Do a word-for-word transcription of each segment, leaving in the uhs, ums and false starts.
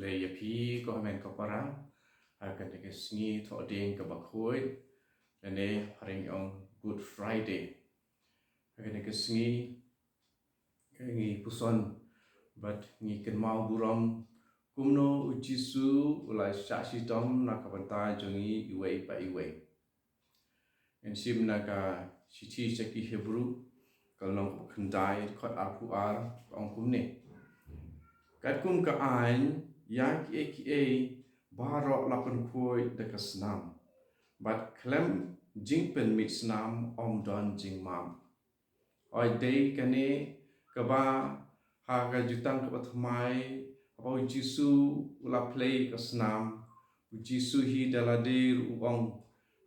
Khublei ïa phi ko hynmen ko para ha kane ka sngi Thohdieng kaba khuid, lane phareng ong Good Friday. Ha kane ka sngi ngi puson bad ngi kynmaw burom kumno U Jisu u la shah shitom na ka bynta jong ngi iwei pa iwei. Ngan shim na ka shithi sha ki Hebru, ka lynnong kaba khyndai, dkhot arphew ar, ka ong kumne: Katkum ka aiñ, ïa kiei kiei baroh la pynkhuid da ka snam, bad khlem jingpynmih snam ym don jingmap. Hooid, dei kane kaba ha ka Jutang kaba Thymmai, haba U Jisu u la plie ka snam, U Jisu hi da lade ruh u ong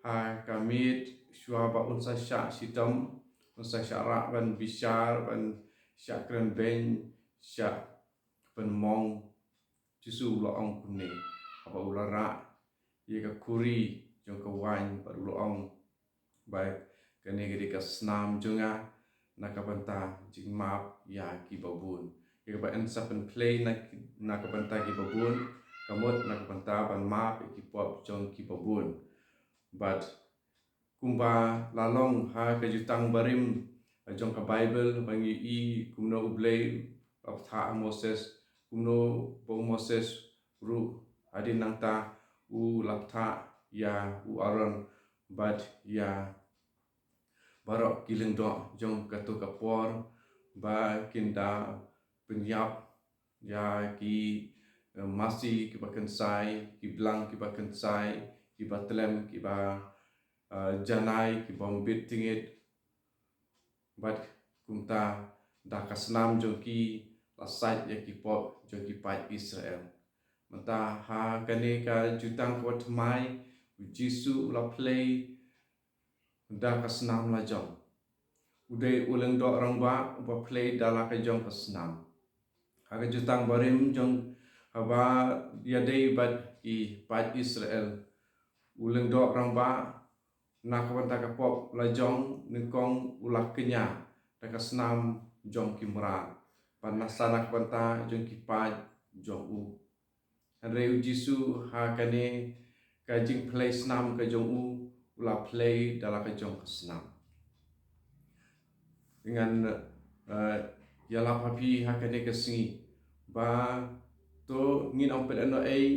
ha ka miet, shuwa ba un sa shah shitom, un sa shah rah ban bishar, ban shah kren beiñ, shah pynmong, Jisu u la ong kumne haba u la rah ïa ka khuri jong ka waiñ, bad u la ong ba kane ka dei ka snam jong nga na ka bynta jingmap ïa kiba bun. Ïa kaba yn sa pynplie na, na ka bynta kiba bun, ka mut na ka bynta ban map ïa ki pop jong kiba bun. Bad kumba la long ha ka Jutang barim jong ka Baibl, ba ngi i kumno U Blei u la bthah ha Moses, kumno ba u Moses ruh hadien nangta u la bthah ïa u Aaron bad ïa baroh ki lyngdoh jong kato ka por ba kin da pynïap ïa ki, eh, masi kiba kynsai, ki blang kiba kynsai, kiba tlem, kiba, eh, janai, kiba ym bit tyngit. Bad kumta da ka snam jong ki la sait ïa ki pop jong ki paid Israel. Mynta ha kane ka Jutang kaba Thymmai, U Jisu u la plie da ka snam lajong. U dei u lyngdoh rangbah uba plie da la ka jong ka snam. Ha ka Jutang barim jong haba ïadei bad ki paid Israel, u lyngdoh rangbah na ka bynta ka pop lajong nyngkong u la kñia da ka snam jong ki mrad, bad nasa na ka bynta jong ki paid jong u. Hynrei U Jisu ha kane ka jingplie snam ka jong u, u la plie da la ka jong ka snam. Ngan, eh, ïalap ha phi ha kane ka sngi ba to ngin ym pyneh noh ei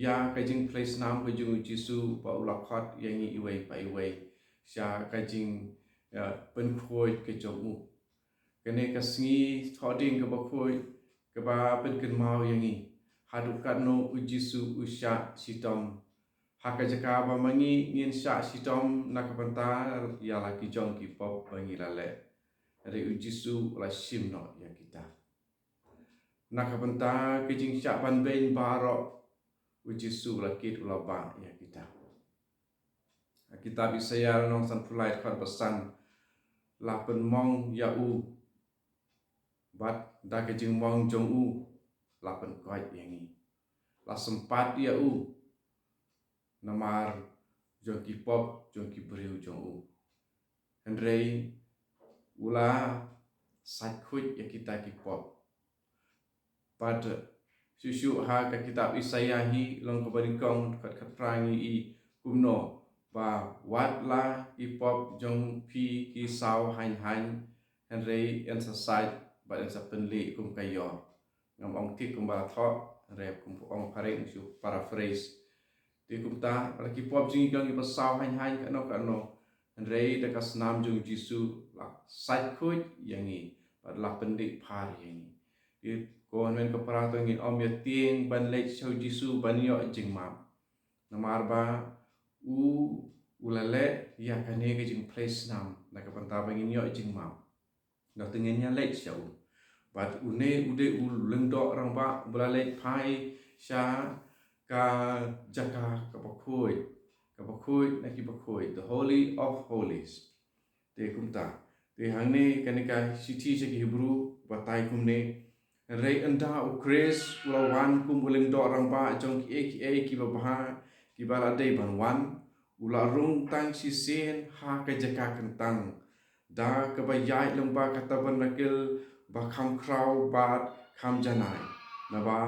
ïa ka jingplie snam ka jong U Jisu ba u la khot ïa ngi iwei pa iwei sha ka jing, eh, pynkhuid ka jong u. Kane ka sngi Thohdieng kaba khuid kaba pynkynmaw ïa ngi haduh katno U Jisu u shah shitom. Ha ka jaka ba ma ngi ngin shah shitom na ka bynta ïa la ki jong ki pop ba ngi la leh, hynrei U Jisu u la shim noh ïa kita. Na ka bynta ka jingshah banbeiñ baroh, U Jisu u la kit, u la bah ïa kita. Ha kitab Isaïah lynnong sanphew lai dkhot ba san: La pynmong ïa u, bad da ka jingmong jong u la pynkoit ïa ngi. La sympat ïa u namar jong ki pop jong ki briew jong u. Hynrei u la sait khuid ïa kita ki pop. Bad shuh shuh ha ka kitab Isaïah hi, lynnong kaba nyngkong, dkhot khatphra, ngi i kumno ba wat la ki pop jong phi ki saw haiñ haiñ, hynrei yn sa sait bad yn sa pynlieh kum ka ïor. Ngam ong thik kumba la thoh, hynrei kum ong phareng, shu paraphrase. Te kumta, la ki pop jong ngi ki long kiba saw haiñ haiñ kano kano, hynrei da ka snam jong U Jisu la sait khuid ïa ngi bad la pynlieh phar ïa ngi. Te ko hynmen ko para, to ngin ym ïa tieng ban leit sha U Jisu ban ïoh jingmap. Namar ba u, u la leh ïa kane ka jingplie snam na ka bynta ba ngin ïoh jingmap. Nangta ngin ïa leit sha u. Bad une u dei u lyngdoh rangbah uba la leit phai sha ka jaka kaba khuid, kaba khuid na kiba khuid, the Holy of Holies. Te kumta, te hangne kane ka shithi sha ki Hebru batai kumne: Hynrei ynda U Khrist u la wan kum u lyngdoh rangbah jong kiei kiei kiba bha kiba la dei ban wan, u la rung tang shisien ha ka jaka kyntang, da kaba ïaid lyngba ka tabernakl ba kham khraw bad kham janai, naba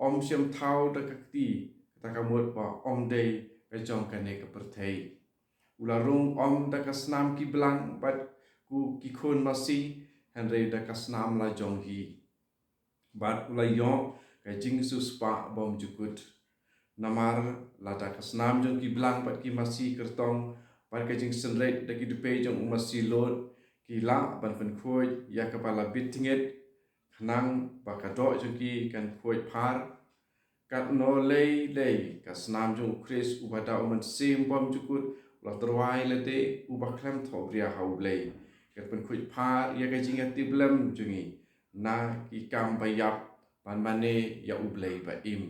ym shym thaw da ka kti, kata ka mut ba ym dei ka jong kane ka pyrthei. U la rung ym da ka snam ki blang bad ki khun masi, hynrei da ka snam la jong hi. Bad u la ïoh ka jingsiewspah bymjukut. Namar lada ka snam jong ki blang bad ki masi kyrtong, bad ka jingsynreit da ki dpei jong u masi lud, ki lah ban pynkhuid ïa kaba la bit tyngit, khnang ba ka doh jong ki kan khuid phar. Katno lei lei ka snam jong u Khrist uba da u Mynsiem bymjukut, u la tyrwa ïa lade uba khlem thohbria ha U Blei, kan pynkhuid phar ïa ka jingïatiplem jong ngi na ki kam ba ïap, ban mane ïa U Blei ba im.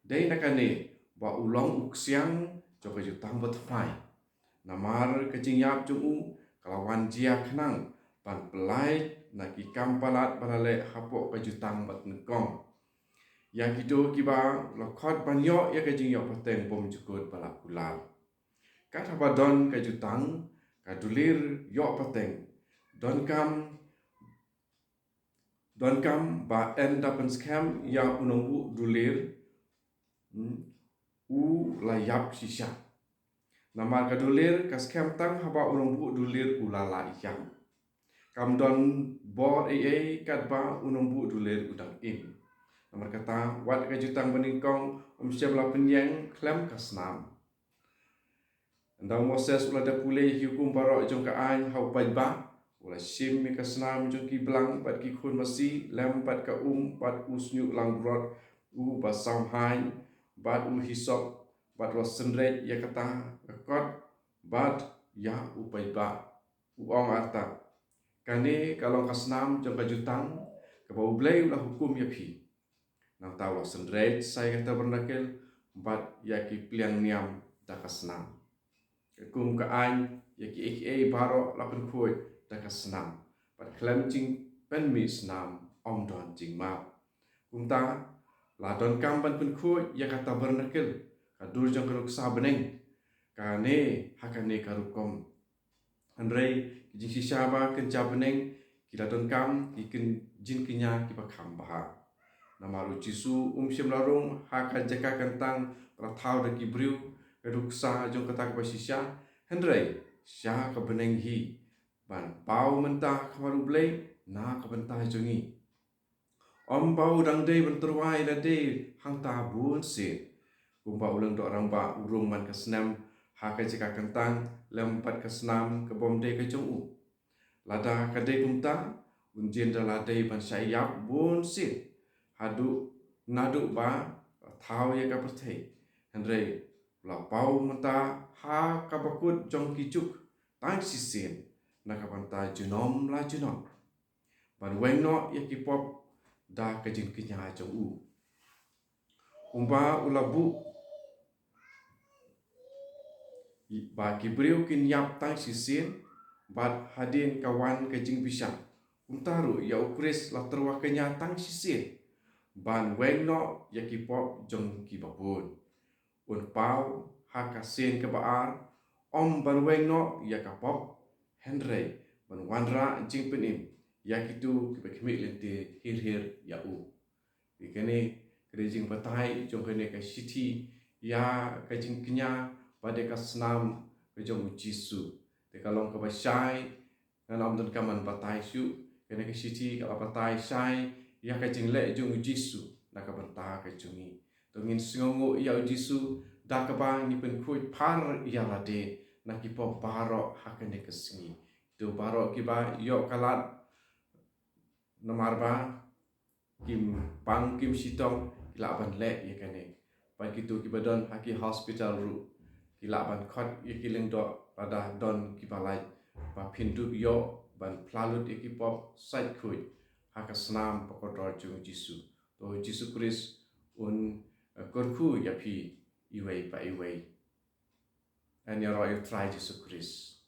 Dei na kane ba u long u ksiang jong ka jutang bathymmai. Namar ka jingïap jong u ka la wan jia khnang ban pyllait na ki kam palat ba la leh hapoh ka jutang batnyngkong. Ïa kito kiba la khot ban ïoh ïa ka jingïoh pateng bymjukut ba la kular. Kat haba don ka jutang, ka dulir ïoh pateng. Donkam, donkam ba ynda pynskhem ïa u nongbuh dulir, hmm, u la ïap shisha. Namar ka dulir ka skhem tang haba u nongbuh dulir u la lah ïap. Kam don bor ei ei katba u nongbuh dulir u dang im. Namar kata, wat ka jutang banyngkong ym shym la pynïeng khlem ka snam. Ynda u Moses u la dep pule ïa ki hukum baroh jong ka aiñ ha u paidbah, u la shim ïa ka snam jong ki blang bad ki khun masi lem bad ka um bad u shñiuh langbrot uba sawhaiñ bad u hisop, bad u la synreit ïa kata ka kot bad ïa u paidbah, u ong artat, kane ka long ka snam jong ka jutang kaba U Blei u la hukum ïa phi. Nangta u la synreit sa ïa ka tabernakel bad ïa ki pliang niam da ka snam. Katkum ka aiñ, ïa kiei kiei baroh la pynkhuid da ka snam. Bad khlem jingpynmih snam ym don jingmap. Kumta, la donkam ban pynkhuid ïa ka tabernakel, ka dur jong ka nuksa bneng, kane ha kane ka rukom. Hynrei ki jingshisha ba kynja bneng ki la donkam ki kyn-, jingkñia kiba kham bha. Namar u Jisu um shym la rung ha ka jaka kyntang ba la thaw da ki briew, ka nuksa jong kata kaba shisha, hynrei sha ka bneng hi, ban paw mynta ha khmat U Blei na ka bynta jong ngi. Ym ba u dang dei ban tyrwa ïa lade hangta bun sien. Kumba u lyngdoh rangbah u rung man ka snem ha ka jaka kyntang lem bad ka snam ka bym dei ka jong u. Lada ka dei kumta, un jin da la dei ban shah ïap bun sien haduh naduh ba thaw ïa ka pyrthei. Hynrei la paw mynta ha kaba kut jong ki juk tang shisien na ka bynta junom la junom, ban weng noh ïa ki pop da ka jingkñia jong u. Kumba u la buh ba ki briew kin ïap tang shisien bad hadien ka wan ka jingbishar, kumta ruh ïa u Khrist la tyrwa kñia tang shisien ban weng noh ïa ki pop jong kiba bun. Un paw ha ka sien kaba ar, ym ban weng noh ïa ka pop, hynrei ban wanrah jingpynim ïa kito kiba khmih lynti hir hir ïa u. Te kane ka dei jingbatai jong kane ka shithi ïa ka jingkñia bad ïa ka snam ka jong u Jisu. Te ka long kaba shai, ngan ym donkam ban batai shuh, kane ka shithi ka la batai shai ïa ka jingleh jong u Jisu na ka bynta ka jong ngi. To ngin sngewnguh ïa u Jisu da kaba ngi pynkhuid phar ïa lade na ki pop baroh ha kane ka sngi. To baroh kiba ïoh ka lad namar ba kim pang kim shitom, ki lah ban leh ïa kane. Bad kito kiba don ha ki hospital ruh ki lah ban khot ïa ki lyngdoh lada don kiba lait ba phin dup ïoh ban phla lut ïa ki pop sait khuid ha ka snam ba kordor jong u Jisu. To u Jisu Khrist un, eh, kyrkhu ïa phi iwei pa iwei. Yn ïaroh ïa u Trai Jisu Khrist.